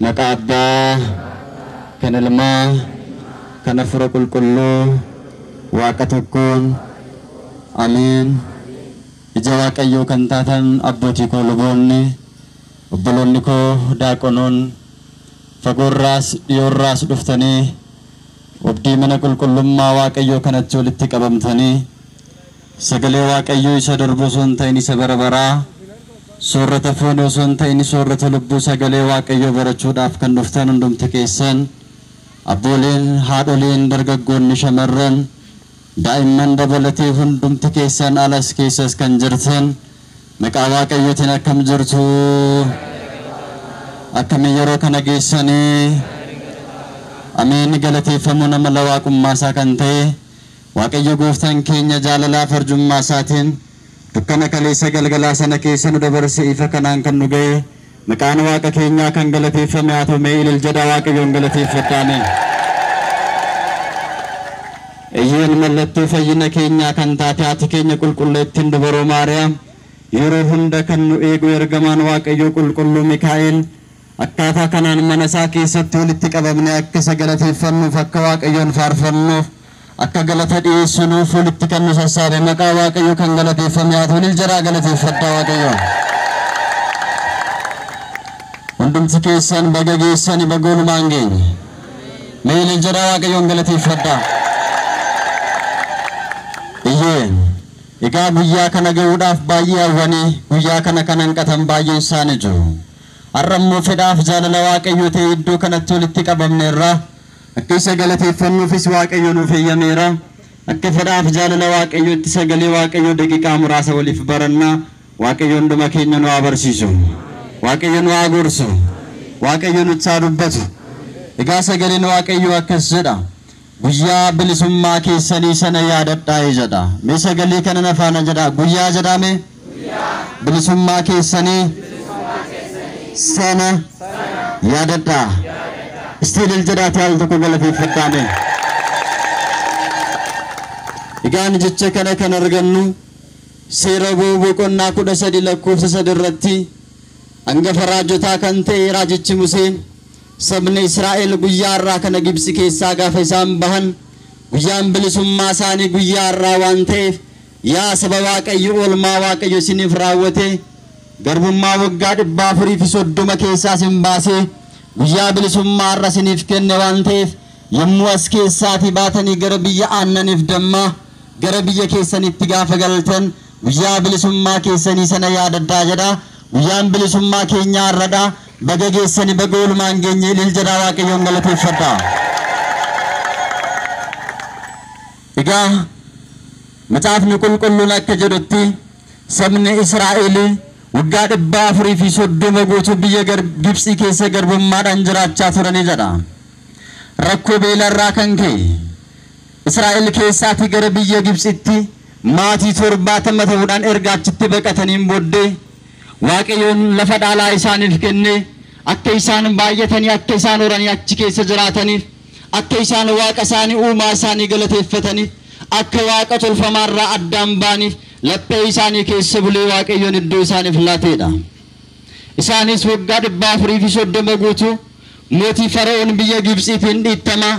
Maqaa Abbaa, kan Ilmaa, kan Hafuura Qulqulluu, Waaqa tokkoon, Ameen. Ija Waaqayyoo kan taatan abbootii koo luboonni, obboloonni koo daaqonoon, fagoorraas dhiyoorraas dhuftanii obdii mana qulqullummaa Waaqayyoo kanatti walitti qabamtanii sagalee Waaqayyoo isa darbu osoo hin ta'in isa bara baraa, soorrata foonii osoo hin ta'in soorrata lubbuu sagalee Waaqayyoo barachuudhaaf kan dhuftan hundumti keessan, abbooleen, haadholiin, dargaggoonni, shamarran, daa'imman dabalatee hundumti keessan alas keessas kan jirtan maqaa Waaqayyootiin akkam jirtu? Akkamiin yeroo kana geessanii? Ameen. Galateeffamuu nama waaqummaa isaa kan ta'e Waaqayyo gooftaan keenya jaalalaaf arjummaa isaatiin dukkana kaleessa galgalaa sana keessa nu dabarse ifa kanaan kan nu ga'e maqaan Waaqa keenyaa kan galateeffame haa ta'u. Mee ilil jedhaa Waaqayyoon galateeffadhaame. Eeyyeen, mallattoo fayyina keenyaa kan taate haati keenya qulqulleettiin dubaroo Maariyaam, yeroo hunda kan nu eegu ergamaan Waaqayyoo qulqulluu Mikaa'el akkaataa kanaan mana isaa keessatti walitti qabamne akka isa galateeffannuuf, akka Waaqayyoon faarfannuuf, akka galata dhiyeessinuuf walitti kan nu sassaabe maqaa Waaqayyoo kan galateeffame haa ta'u. Ilil jedhaa galateeffadhaa Waaqayyoon. Hundumti keessan baga geessani, baga oolumaan geenye. Mee ilil jedhaa Waaqayyoon galateeffadhaa. Iyyeen, egaa guyyaa kana ga'uudhaaf baay'ee hawwanii guyyaa kana kan hanqatan baay'een isaanii jiru. Har'a immoo fedhaaf jaalala Waaqayyoo ta'e iddoo kanatti walitti qabamneerra. Akka isa galateeffannuufis Waaqayyo nuuf eeyyameera. Akka fedhaaf jaalala Waaqayyootti sagalee Waaqayyoo daqiiqaa muraasa waliif baranna. Waaqayyo hunduma keenya nu haa barsiisu. Waaqayyo nu haa gorsu. Waaqayyo nutti haa dubbatu. Egaa sagaleen Waaqayyoo akkas jedha. Guyyaa bilisummaa keessanii sana yaadadhaa jedha. Mee sagalee kana na faana jedha. Guyyaa jedhame? Bilisummaa keessanii sana yaadadhaa. Istiilil jedhaati al tokko galateeffadhaame. Egaan jecha kana kan argannu seera ba'uu boqonnaa 13 lakkoofsa 3 irratti hangafa raajotaa kan ta'e raajichi Museen sabni Israa'el guyyaa har'aa kana Gibxi keessaa gaafa isaan bahan guyyaan bilisummaa isaanii guyyaa har'aa waan ta'eef, yaa saba Waaqayyo, oolmaa Waaqayyo isiniif raawwate, garbummaa waggaa 430 keessaa isin baasee guyyaa bilisummaa har'a isiniif kenne waan ta'eef, yommuu as keessaatii baatanii gara biyya aannaniif dammaa, gara biyya keessanitti gaafa galtan guyyaa bilisummaa keessanii sana yaadadhaa jedha. Guyyaan bilisummaa keenyaa har'adha. Baga geessani, baga oolmaan geenye. Ilil jedhaa Waaqayyoon galateeffadhaa. Egaa macaafni qulqulluun akka jedhutti sabni Israa'el waggaa 430 guutuu biyya Gibxii keessa garbummaadhaan jiraachaa turanii jedha. Rakkoo beelarraa kan ka'e Israa'el keessaatii gara biyya Gibxitti maatii 70 ta'uudhaan erga achitti baqataniin booddee Waaqayyoon lafa dhaalaa isaaniif kenne akka isaan baay'atanii, akka isaan horanii achi keessa jiraataniif, akka isaan Waaqa isaanii uumaa isaanii galateeffataniif, akka waaqa tolfamaarraa addaan ba'aniif laphee isaanii keessa bulee Waaqayyoon iddoo isaaniif laateedha. Isaanis waggaa 430 guutuu mootii Fara'oon biyya Gibxiitiin dhiittamaa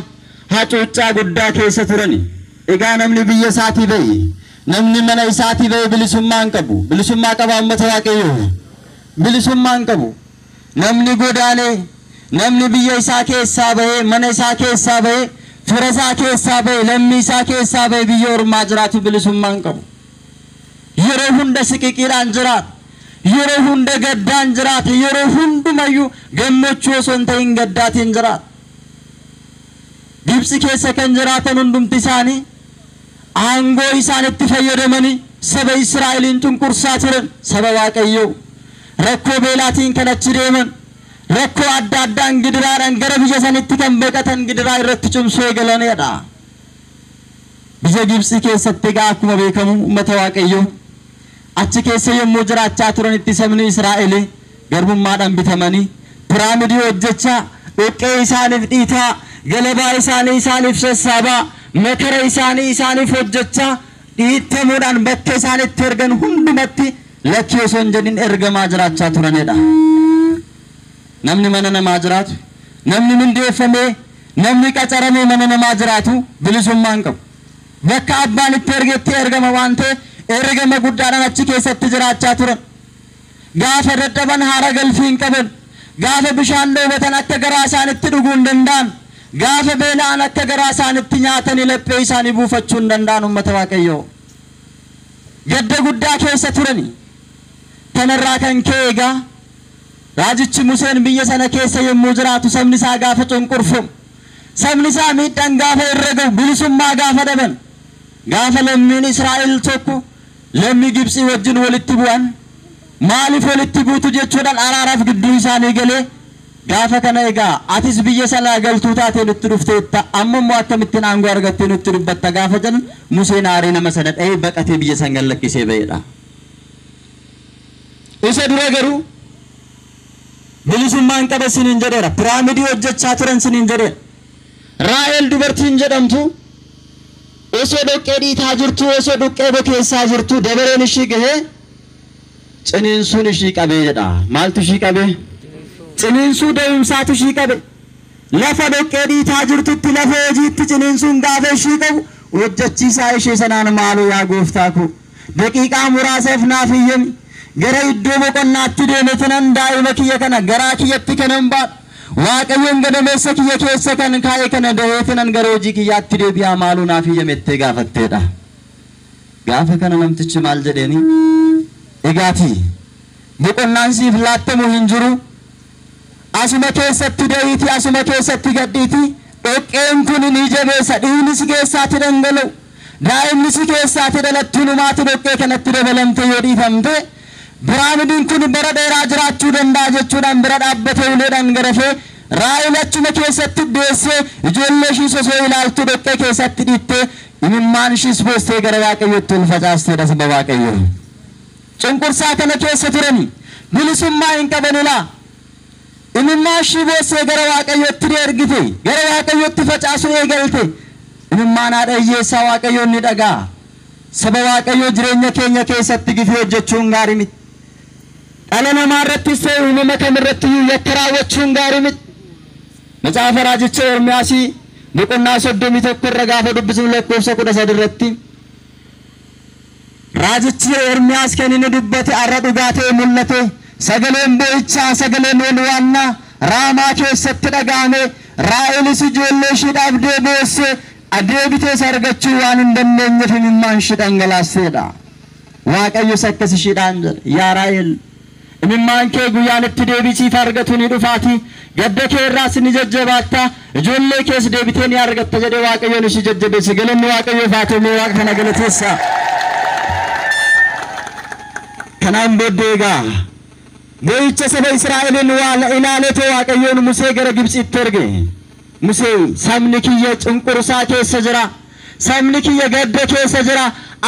hacuuccaa guddaa keessa turani. Egaa namni biyya isaatii ba'e, namni mana isaatii ba'e bilisummaa hin qabu. Bilisummaa qaba uummata Waaqayyoo? Bilisummaa hin qabu. Namni godaanee, namni biyya isaa keessaa ba'ee, mana isaa keessaa ba'ee, fira isaa keessaa ba'ee, lammii isaa keessaa ba'ee biyya ormaa jiraatu bilisummaa hin qabu. Yeroo hunda siqiqiidhaan jiraata. Yeroo hunda gaddaan jiraata. Yeroo hundumayyuu gammachuu osoo hin ta'in gaddaatiin jiraata. Gibxi keessa kan jiraatan hundumti isaanii aangoo isaanitti fayyadamanii saba Israa'eliin cunqursaa turan, saba Waaqayyoo. Rakkoo beelaatiin kan achi deeman, rakkoo adda addaan gidiraadhaan gara biyya sanitti kan baqatan gidiraa irratti cimsuu eegalanidha. Biyya Gibxii keessatti egaa akkuma beekamu uummata Waaqayyoo achi keessa yommuu jiraachaa turanitti sabni Israa'el garbummaadhaan bitamanii piraamidii hojjechaa, dhoqqee isaaniif dhiitaa, galabaa isaanii isaaniif sassaabaa, makara isaanii isaaniif hojjechaa dhiittamuudhaan bakka isaan itti ergan hundumatti lakkii osoo hin jedhin ergamaa jiraachaa turanidha. Namni mana namaa jiraatu, namni mindeeffamee, namni qacaramee mana namaa jiraatu bilisummaa hin qabu. Bakka abbaan itti ergetti ergama waan ta'e ergama guddaadhaan achi keessatti jiraachaa turan. Gaafa dadhaban haara galfii hin qaban. Gaafa bishaan dhoobatan akka garaa isaanitti dhuguu hin danda'an. Gaafa beela'an akka garaa isaanitti nyaatanii laphee isaanii buufachuu hin danda'an uummata Waaqayyoo. Gadda guddaa keessa turani. Kanarraa kan ka'e egaa raajichi Museen biyya sana keessa yommuu jiraatu sabni isaa gaafa cunqurfamu, sabni isaa miidhaan gaafa irra gahu, bilisummaa gaafa dhaban, gaafa lammiin Israa'el tokko lammii Gibxii wajjin walitti bu'an, maaliif walitti buutu jechuudhaan araaraaf gidduu isaanii galee gaafa kana egaa atis biyya sanaa galtuu taatee nutti dhufteetta, amma immoo akkamittiin aangoo argattee nutti dubbatta gaafa jedhan Museen aaree nama sana dha'ee baqatee biyya san gad lakkisee ba'edha. Isa dura garuu bilisummaan qaba siniin jedheera. Piraamidii hojjechaa turan siniin jedheera. Raa'el dubartiin jedhamtu osoo dhoqqee dhiitaa jirtu, osoo dhoqqee bokeessaa jirtu dabareen ishii gahee ciniinsuun ishii qabee jedha. Maaltu ishii qabee? Ciniinsuu da'umsaatu ishii qabe. Lafa dhoqqee dhiitaa jirtutti lafa hojiitti ciniinsuun gaafa ishii qabu hojjechiisaa ishee sanaan maaloo yaa gooftaa koo daqiiqaa muraasaaf naaf iyyami, gara iddoo boqonnaatti deemetinan daa'ima kiyya kana garaa kiyyatti kanan baadhu, Waaqayyoon gadameessa kiyya keessa kan kaa'e kana daheetinan gara hojii kiyyaatti deebi'aa maaloo naaf iyyamettee gaafatteedha. Gaafa kana namtichi maal jedheeni? Egaati boqonnaan siif laattamu hin jiru, asuma keessatti da'iiti, asuma keessatti gadhiiti, dhoqqeen kun ni jabeessa, dhiigni si keessaatti dhangala'u, daa'imni si keessaatti dhalattu numaatti dhoqqee kanatti dabalamte yoo dhiifamte piraamidiin kun bara dheeraa jiraachuu danda'a jechuudhaan bira dhaabbatee uleedhaan garafee Raa'el achuma keessatti deessee ijoollee ishii osoo ilaaltu dhoqqee keessatti dhiittee imimmaan ishiis boostee gara Waaqayyootti ol facaasteedha saba Waaqayyoo. Cunqursaa kana keessa turani bilisummaa hin qabanilaa. Imimmaan ishii boossee gara Waaqayyootti ergite, gara Waaqayyootti facaasuu eegalte. Imimmaan haadha hiyyeessaa Waaqayyoon ni dhaga'a. Saba Waaqayyoo jireenya keenya keessatti gifii hojjechuun gaarii miti. Dhala namaa irrattis ta'e uumama kamirratti iyyuu yakka raawwachuun gaarii miti. Macaafa raajicha Ermiyaasii boqonnaa 31 irra gaafa dubbisnu lakkoofsa 13 irratti raajichi Ermiyaas kan inni dubbate har'a dhugaa ta'e mul'ate. Sagaleen boo'ichaa, sagaleen walwaannaa Raamaa keessatti dhaga'ame. Raa'elis ijoollee ishii dhabdee boosse, deebitees argachuu waan hin dandeenyeef imimmaan ishii dhangalaasteedha. Waaqayyos akkas ishiidhaan jedhe, yaa Raa'el imimmaan kee guyyaan itti deebisiif argatu ni dhufaati, gadda kee irraas ni jajjabaatta, ijoollee kees deebitee ni argatta jedhee Waaqayyoon ishii jajjabeesse. Galanni Waaqayyoof haa ta'u, mee Waaqa kana galateessa. Kanaan booddee egaa boo'icha saba Israa'eliin ilaaleetoo Waaqayyoon Musee gara Gibxitti erge. Musee sabni kiyya cunqursaa keessa jira, sabni kiyya gadda keessa jira,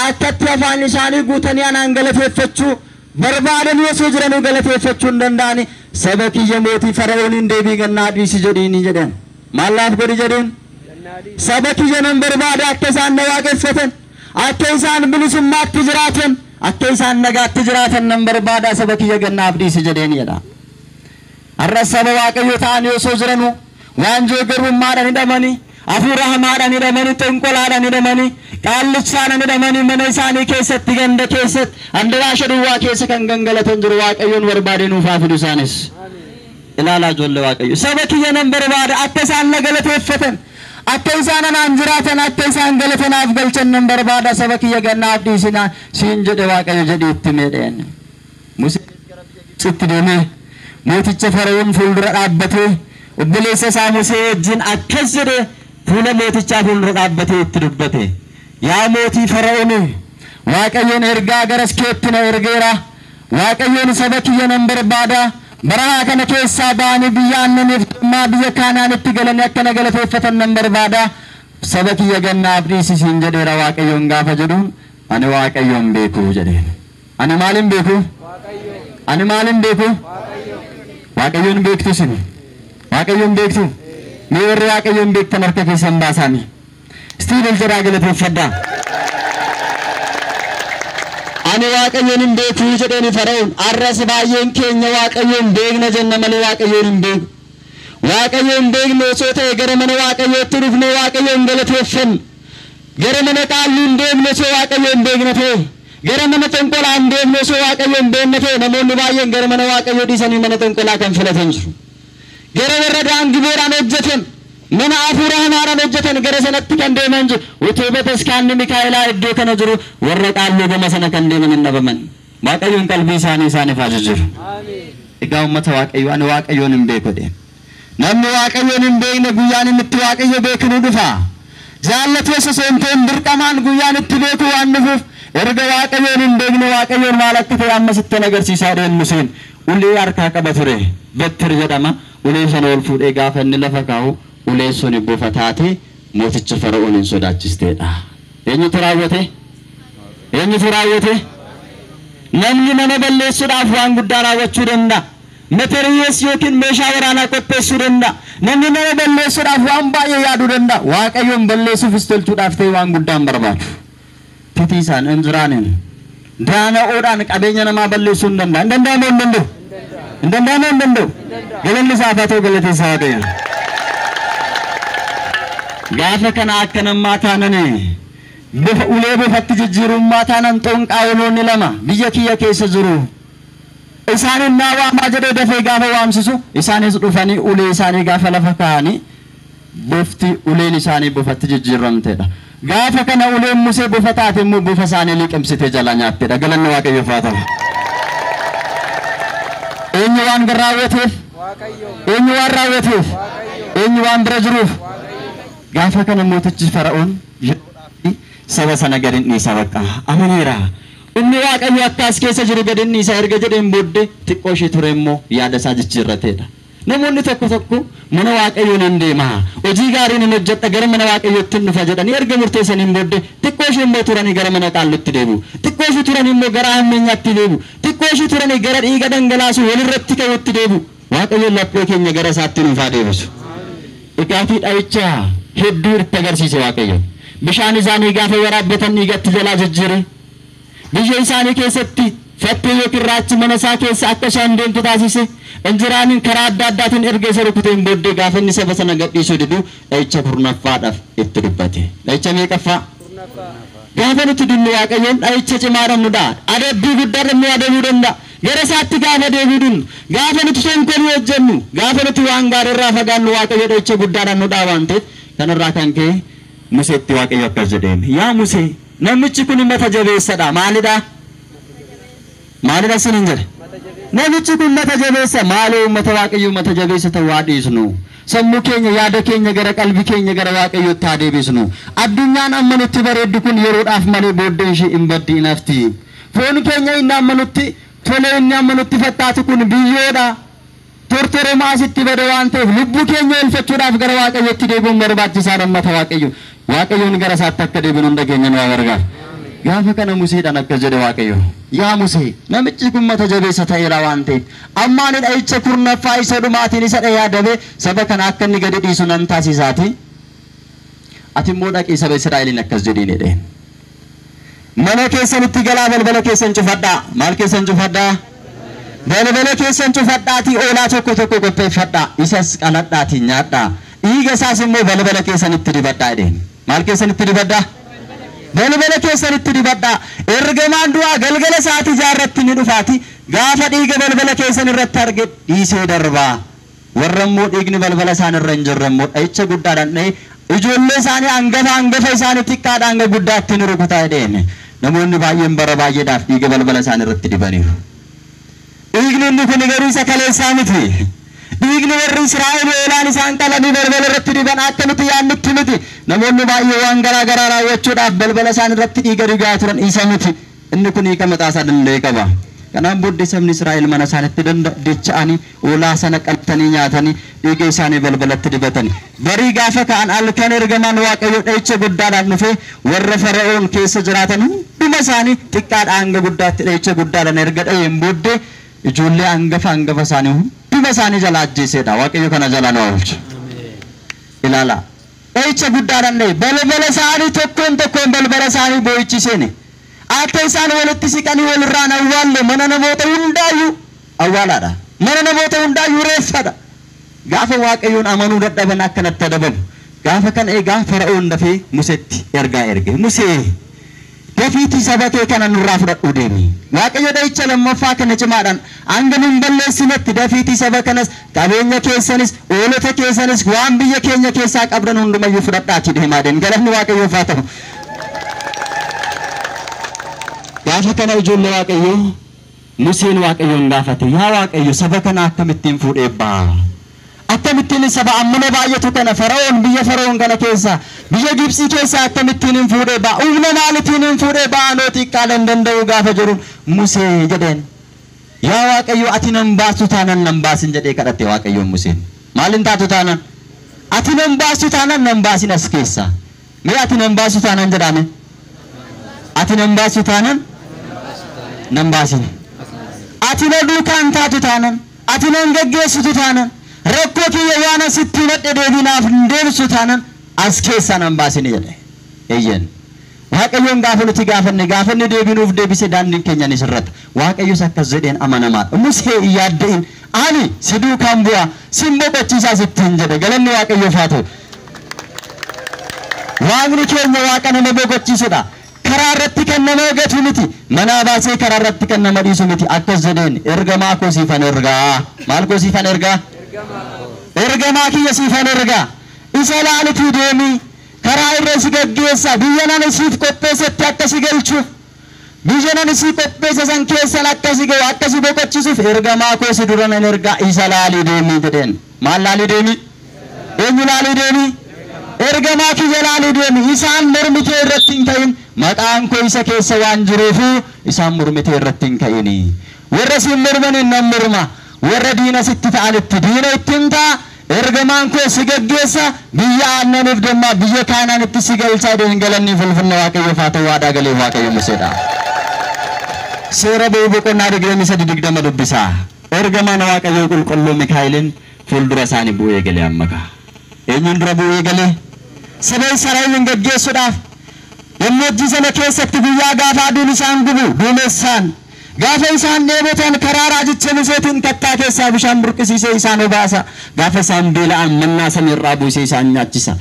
akkatti afaan isaanii guutanii anaan galateeffachuu barbaadanii osoo jiranuu galateeffachuu hin danda'ani, saba kiyya mootii Fara'ooniin deebii gannaa dhiisi jedhiini jedhan. Maal laaf godhi jedheen? Saba kiyya nan barbaada akka isaan na waaqeffatan, akka isaan bilisummaatti jiraatan, akka isaan nagaatti jiraatan nan barbaada, saba kiyya gannaaf dhiisi jedheen jedha. Har'a saba Waaqayyoo ta'anii osoo jiranuu waanjoo garbummaadhaan hidhamanii, hafuura hamaadhaan hidhamanii, xonqolaadhaan hidhamanii, qaallichaadhaan hidhamanii mana isaanii keessatti, ganda keessatti, handaraasha duwwaa keessa kan gangalatan jiru. Waaqayyoon barbaadee nuuf haa fidu isaanis. Ilaalaa ijoollee Waaqayyo. Saba kiyya nan barbaada akka isaan na galateeffatan, akka isaan anaan jiraatan, akka isaan galatanaaf galchan nan barbaada, saba kiyya gannaaf dhiisinaa siin jedhe Waaqayyo jedhee itti meedheen. Museen gara biyya Gibxitti deemee mooticha Fara'oon fuuldura dhaabbatee obboleessa isaa Musee wajjin akkas jedhee fuula mootichaa fuuldura dhaabbatee itti dubbate. Yaa mootii Fara'oon, Waaqayyoon ergaa garas keetti na ergeera. Waaqayyoon saba kiyya nan barbaada. Barahaa kana keessaa ba'anii biyya aannaniif dammaa biyya Kaanaanitti galanii akka na galateeffatan nan barbaada. Saba kiyya gannaaf dhiisi siin jedheera Waaqayyoon gaafa jedhu, ani Waaqayyoon beeku jedheen. Ani maalin beeku? Ani maalin beeku? Waaqayyoon beektu isin. Waaqayyoon beektu? Mee warri Waaqayyoon beektan harka keessan baasaami. Istiibel jedhaa galateeffadhaa. Ani Waaqayyoon hin beeku jedheen Fara'oon. Arras baay'een keenya Waaqayyoon beekna jenna malee Waaqayyoon hin beeku. Waaqayyoon beeknu osoo ta'e gara mana Waaqayyootti dhufnee Waaqayyoon galateeffanna. Gara mana qaalluu hin deemne osoo Waaqayyoon beekna ta'e. Gara mana xonqolaa hin deemne osoo Waaqayyoon beekna ta'e. Namoonni baay'een gara mana Waaqayyoo dhiisanii mana xonqolaa kan filatan jiru. Gara warra daangiboodhaan hojjetan, mana hafuura hamaadhaan hojjetan gara sanatti kan deeman jiru. Utuu bataskaanni Mikaa'elaa iddoo kana jiru warra qaalluu gama sana kan deeman hin dhabaman. Waaqayyoon qalbii isaanii isaaniif haa jijjiiru. Egaa uummata Waaqayyoo ani Waaqayyoon hin beeku jedhe. Namni Waaqayyoon hin beekne guyyaan inni itti Waaqayyo beeku ni dhufa. Jaallatee osoo hin ta'in dirqamaan guyyaan itti beeku waan dhufuuf erga Waaqayyoon hin beekne Waaqayyoon maal akka ta'e ammas itti agarsiisaa deemu Museen. Ulee harkaa qaba ture. Bettir jedhama. Ulee sana ol fuudhee gaafa inni lafa kaa'u uleen sun bofa taate mooticha Fara'oon hin sodaachisteedha. Eenyutu raawwate? Eenyutu raawwate? Namni nama balleessuudhaaf waan guddaa raawwachuu danda'a. Materiyees yookiin meeshaa waraanaa qopheessuu danda'a. Namni nama balleessuudhaaf waan baay'ee yaaduu danda'a. Waaqayyoon balleessuufis tolchuudhaaf ta'e waan guddaan barbaadu. Titiisaan injiraaniin daana'oodhaan qabeenya namaa balleessuu hin danda'a. Hin danda'amu hin danda'u. Hin danda'amu hin danda'u. Galanni isaaf haa ta'u galateessa Waaqayyo. Gaafa kana akka namaa taanani bifa ulee bifatti jijjiirummaa taanan xonqaa'oloonni lama biyya kiyya keessa jiru. Isaanin naa waamaa jedhee dafee gaafa waamsisu isaanis dhufanii ulee isaanii gaafa lafa kaa'anii bofti uleen isaanii bofatti jijjiiramteedha. Gaafa kana uleen Musee bofa taate immoo bofa isaanii liqimsitee jala nyaatteedha. Galanni Waaqayyoof haa ta'u. Eenyu waan raawwateef? Eenyu waan raawwateef? Eenyu waan bira jiruuf? Gaafa kana mootichi Fara'oon saba sana gad hin dhiisa bakka amaneera. Inni Waaqayyo akka as keessa jiru gad hin dhiisa erga jedheen booddee xiqqoo ishee ture immoo yaada isaa jijjiirrateedha. Namoonni tokko tokko mana Waaqayyoon hin deema, hojii gaariin hin hojjedha, gara mana Waaqayyootti hin dhufa jedhanii erga murteessaniin booddee xiqqoo ishee immoo turanii gara mana qaallutti deebi'u. Xiqqoo ishee turanii immoo gara hammeenyaatti deebi'u. Xiqqoo ishee turanii gara dhiiga dhangalaasu walirratti ka'utti deebi'u. Waaqayyoon laphee keenya gara isaatti nuuf haa deebisu. Dhugaatii dha'icha hedduu itti agarsiise Waaqayyo. Bishaan isaanii gaafa waraabbatan dhiigatti jalaa jijjiire. Biyya isaanii keessatti fattee yookiin raachi mana isaa keessa akka isaan deemtu taasise. Injiraaniin karaa adda addaatiin erga isa rukuteen booddee gaafa inni saba sana gadhiisuu didu dha'icha kurnaffaadhaaf itti dubbate. Dha'icha meeqaffaa? Gaafa nuti dinnu Waaqayyoon dha'icha cimaadhaan nu dha'a. Adabbii guddaadhaan nu adabuu danda'a. Gara isaatti gaafa deebi'uu dinnu, gaafa nuti tonkolii hojjennu, gaafa nuti waan gaarii irraa fagaannu Waaqayyo dha'icha guddaadhaan nu dha'a waan ta'eef kanarraa kan ka'e Museetti Waaqayyo akkas jedheen. Yaa Musee, namichi kun mata jabeessadha. Maalidha? Maalidha sinin jedhe? Namichi kun mata jabeessa. Maaloo uummata Waaqayyoo mata jabeessa ta'uu haa dhiisnu. Sammuu keenya yaada keenya gara qalbii keenya gara Waaqayyootti haa deebisnu. Addunyaan amma nutti bareeddu kun yeroodhaaf malee booddeen ishee hin baddi hin hafti. Foon keenya inni amma nutti tole inni amma nutti fakkaatu kun biyyoodha. Tortoremaa asitti bada waan ta'eef lubbuu keenya oolfachuudhaaf gara Waaqayyootti deebi'uun barbaachisaadha uummata Waaqayyo. Waaqayyoon gara isaatti akka deebinu hunda keenya nu haa gargaaru. Gaafa kana Museedhaan akkas jedhe Waaqayyo. Yaa Musee, namichi kun mata jabeessa ta'eera waan ta'eef amma ani dha'icha kurnaffaa isa dhumaatiin isa dha'ee adabee saba kana akka inni gadi dhiisu nan taasisaati. Ati immoo dhaqii saba Israa'eliin akkas jedhiin jedheen. Mana keessanitti galaa balbala keessan cufadhaa. Maal keessan cufadhaa? Balbala keessan cufadhaatii oolaa tokko tokko qopheeffadhaa. Isas qaladhaatii nyaadhaa. Dhiiga isaas immoo balbala keessanitti dibadhaa jedheen. Maal keessanitti dibadhaa? Balbala keessanitti dibadhaa. Ergamaan du'aa galgala sa'aatii jaarratti ni dhufaati. Gaafa dhiiga balbala keessan irratti arge dhiisee darbaa. Warra immoo dhiigni balbala isaan irra hin jirre immoo dha'icha guddaadhaan dha'ee ijoollee isaanii hangafa hangafa isaanii xiqqaadhaan hanga guddaatti ni rukutaa jedheen. Namoonni baay'een bara baay'eedhaaf dhiiga balbala isaan irratti dibaniiru. Dhiigni inni kun garuu isa kaleessaa miti. Dhiigni warri Israa'el oolaan isaan qalanii balbala irratti diban akka nuti yaadnutti miti. Namoonni baay'ee waan garaa garaa raawwachuudhaaf balbala isaan irratti dhiiga digaa turan isa miti. Inni kun hiika mataa isaa danda'e qaba. Kanaan booddee sabni Israa'el mana isaanitti dacha'anii oolaa sana qaltanii nyaatanii dhiiga isaanii balbalatti dibatanii. Barii gaafa ka'an halkan ergamaan Waaqayyo dha'icha guddaadhaan dhufee warra Fara'oon keessa jiraatan hunduma isaanii xiqqaadhaa hanga guddaatti dha'icha guddaadhaan erga dha'een booddee ijoollee hangafa hangafa isaanii hunduma isaanii jala ajjeesedha. Waaqayyo kana jala nu oolcha. Ilaala. Dha'icha guddaadhaan dha'e balbala isaanii tokkoon tokkoon balbala isaanii boo'ichiseeni. Akka isaan walitti siqanii walirraan awwaalle mana namoota hundaayyuu awwaalaadha. Mana namoota hundaayyuu reeffadha. Gaafa Waaqayyoon amanuu dadhaban akkanatti adabamu. Gaafa kana egaa Fara'oon dafee Museetti ergaa erge. Musee dafiitii saba kee kana nurraa fudhadhuu deemi. Waaqayyo dha'icha lammaffaa kana cimaadhaan hanga nun balleessinetti dafiitii saba kanas qabeenya keessanis oolota keessanis waan biyya keenya keessaa qabdan hundumayyuu fudhadhaatii deemaa deemi. Galanni Waaqayyoof haa ta'u. Gaafa kana ijoollee Waaqayyoo Museen Waaqayyoon gaafate, yaa Waaqayyo saba kana akkamittiin fuudhee ba'a? Akkamittiin saba ammana baay'atu kana Fara'oon biyya Fara'oon kana keessa biyya Gibxii keessa akkamittiin hin fuudhee ba'a? Humna maaliitiin hin fuudhee ba'a? Noo xiqqaadha hin danda'u gaafa jedhuun Musee jedheen. Yaa Waaqayyo ati nan baastu taanan nan baasin jedhee kadhate Waaqayyoon Museen. Maaliin taatu taanan? Ati nan baastu taanan nan baasin as keessa. Mee ati nan baastu taanan jedhame? Ati nan baastu taanan nan baasin. Ati na duukaan taatu taanan, ati nan geggeessitu taanan, rakkoo kiyya waan asitti hidhadhe deebiinaaf hin deebisu taanan as keessaa nan baasin jedhe. Eeyyeen. Waaqayyoon gaafa nuti gaafanne gaafanne deebiinuuf deebise daandiin keenya ni sirrata. Waaqayyos akkas jedheen amanamaadha. Musee hin yaadda'in ani si duukaan bu'a sin boqochiisaa sittiin jedhe. Galanni Waaqayyoof haa ta'u. Waaqni keenya Waaqa nama boqochiisudha. Karaa irratti kan nama gatu miti. Manaa baasee karaa irratti kan nama dhiisu miti. Akkas jedheen ergamaa koo siifan ergaa. Maal koo siifan ergaa? Ergamaa kiyya siifan ergaa. Isa laalitii deemi. Karaa irra si gaggeessa. Biyya nan siif qopheessetti akka si galchuuf. Biyya nan si qopheesse san keessan akka si ga'u akka si boqochiisuuf ergamaa koo si dura nan ergaa. Isa laalii deemi jedheen. Maal laalii deemi? Eenyu laalii deemi? Ergamaa kiyya laalii deemi. Isaan mormitee irratti hin ka'in. Maqaan koo isa keessa waan jiruufu isaan mormitee irratti hin ka'ini. Warra siin mormaniin nan morma. Warra diina sitti ta'anitti diina ittiin ta'a. Ergamaan koo si gaggeessa biyya aannaniif dammaa biyya Kaanaanitti si galchaa deemin. Galanni fulfinna Waaqayyoof haa ta'u. Waadaa galee Waaqayyo Museedha. Seera ba'uu boqonnaa 23 dubbisaa. Ergamaan Waaqayyoo qulqulluu Mikaa'eliin fuuldura isaanii bu'ee galee amma ka'a. Eenyuun dura bu'ee galee? Saba Israa'eliin gaggeessuudhaaf gammoojjii sana keessatti guyyaa gaafa aduun isaan gubu duumessaan gaafa isaan dheebotan karaa raajicha Museetiin kattaa keessaa bishaan burqisiisee isaan obaasa. Gaafa isaan beela'an mannaa samiirraa buusee isaan nyaachisa.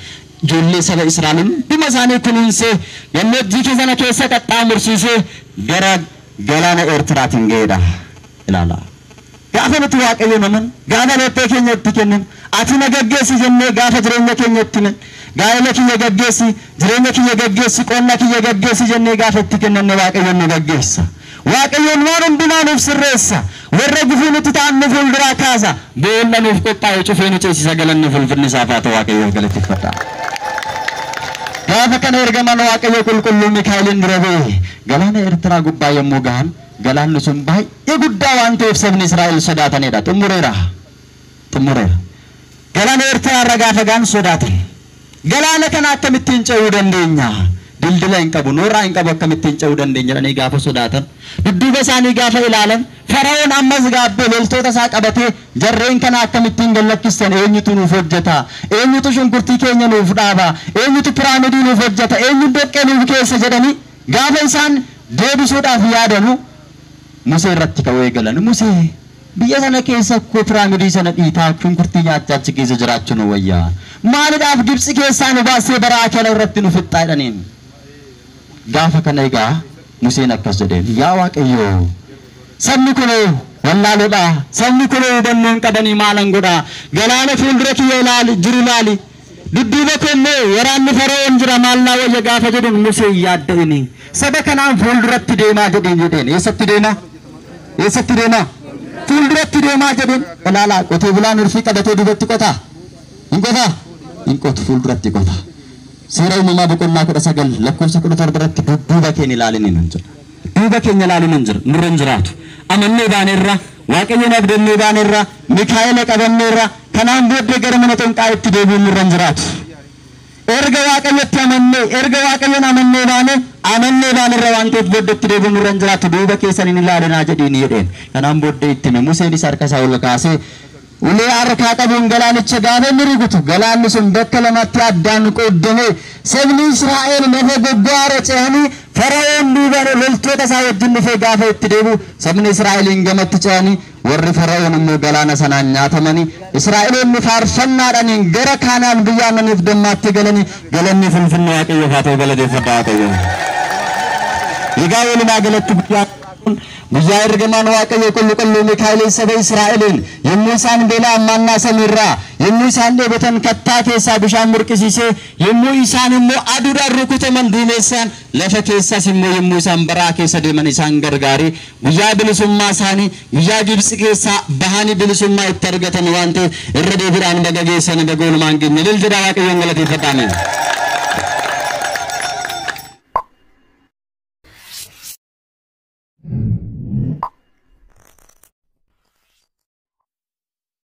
Ijoollee saba Israa'el hunduma isaanii kunuunsee gammoojjii sana keessa qaxxaamursiisee gara galaana Eertiraatiin ga'eedha. Ilaala. Gaafa nuti Waaqayyoon amannu, gaafa laphee keenya itti kenninu, ati na gaggeessi jennee gaafa jireenya keenya itti himannu, gaa'ela kiyya gaggeessi, jireenya kiyya gaggeessi, qonna kiyya gaggeessi jennee gaafa itti kennanne Waaqayyoon nu gaggeessa. Waaqayyoon waan hundumaa nuuf sirreessa. Warra gufuu nutti ta'an nu fuulduraa kaasa. Boolla nuuf qophaa'e cufee nu ceesisa. Galanni fulfinni isaaf haa ta'u. Waaqayyoof galateeffadha. Gaafa kana ergamaan Waaqayyoo qulqulluu Mikaa'eliin dura bu'e galaana Eertiraa gubbaa yommuu gahan galaanni sun baay'ee guddaa waan ta'eef sabni Israa'el sodaatanidha. Xumureera. Xumureera. Galaana Eertiraa irra gaafa gahan sodaatan. Galaana kana akkamittiin ce'uu dandeenya? Dildila hin qabu, nooraa hin qabu, akkamittiin ce'uu dandeenya jedhanii gaafa sodaatan. Dudduuba isaanii gaafa ilaalan Fara'oon ammas gaabbee loltoota isaa qabatee jarreen kana akkamittiin gallakkistan? Eenyutu nuuf hojjeta? Eenyutu shunkurtii keenya nuuf dhaaba? Eenyutu piraamidii nuuf hojjeta? Eenyu dhoqqee nuuf keessa jedhanii gaafa isaan deebisuudhaaf yaadanu Musee irratti ka'uu eegalan. Musee biyya sana keessa koo piraamidii sana dhiitaa shunkurtii nyaachaa achi keessa jiraachuu nu wayyaa. Maaliidhaaf Gibxi keessaa nu baasee baraa kana irratti nu fixxaa jedhaniin. Gaafa kana egaa Museen akkas jedheen, yaa Waaqayyo sabni kun wallaaloodha, sabni kun hubannoo hin qabanii maalan godha, galaana fuuldura kiyya ilaali jiru ilaali, dudduuba koo immoo waraanni Fara'oon jira maal naa wayya gaafa jedhuun Musee hin yaadda'ini. Saba kanaan fuulduratti deemaa jedheen jedheen. Eessatti deemaa? Eessatti deemaa? Fuulduratti deemaa jedheen. Ilaalaa qotee bulaan urfii qabatee duubatti qotaa? Hin qotaa? Hin qotu, fuulduratti qota. Seera uumamaa boqonnaa 19 lakkoofsa 17 irratti dudduuba keenya ilaalin hin jira. Duuba keenya ilaalin hin jira. Nurra hin jiraatu. Amannee baaneerra, Waaqayyoon abdannee baaneerra, Mikaa'ela qabanneerra, kanaan booddee gara mana xonqaa'itti deebi'uun nurra hin jiraatu. Erga Waaqayyotti amannee, erga Waaqayyoon amannee baane, amannee baanerra waan ta'eef booddeetti deebi'uun nurra hin jiraatu. Duuba keessan hin ilaalinaa jedhiin jedheen. Kanaan booddee itti hime. Museenis harka isaa ol kaasee ulee harkaa qabuun galaanicha gaafa inni rukutu galaanni sun bakka lamatti addaan qooddame. Sabni Israa'el lafa goggogaarra ce'anii Fara'oon duubaan Loltoota isaa wajjin dhufee gaafa itti deebi'u sabni Israa'eliin gamatti ce'anii, warri Fara'oon immoo galaana sanaan nyaatamanii, Israa'eloonni faarfannaadhaan gara Kaanaan biyya aannaniif dammaatti galanii. Galanni fulfinni Waaqayyoof haa ta'u, galateeffadhaa Waaqayyo. Egaa walumaa galatti guyyaa kun guyyaa ergamaan Waaqayyo qulqulluu Mikaa'el saba Israa'eliin yommuu isaan beela'an ammaannaa samiirraa, yommuu isaan dheebotan kattaa keessaa bishaan burqisiisee, yommuu isaan immoo aduudhaan rukutaman duumessaan, lafa keessas immoo yommuu isaan baraa keessa deeman isaan gargaaree, guyyaa bilisummaa isaanii, guyyaa Gibxi keessaa bahanii bilisummaa itti argatan waan ta'eef, irra deebiidhaan baga geessanii, baga walumaan geenye. Lil jedhaa Waaqayyoon galateeffadhaa.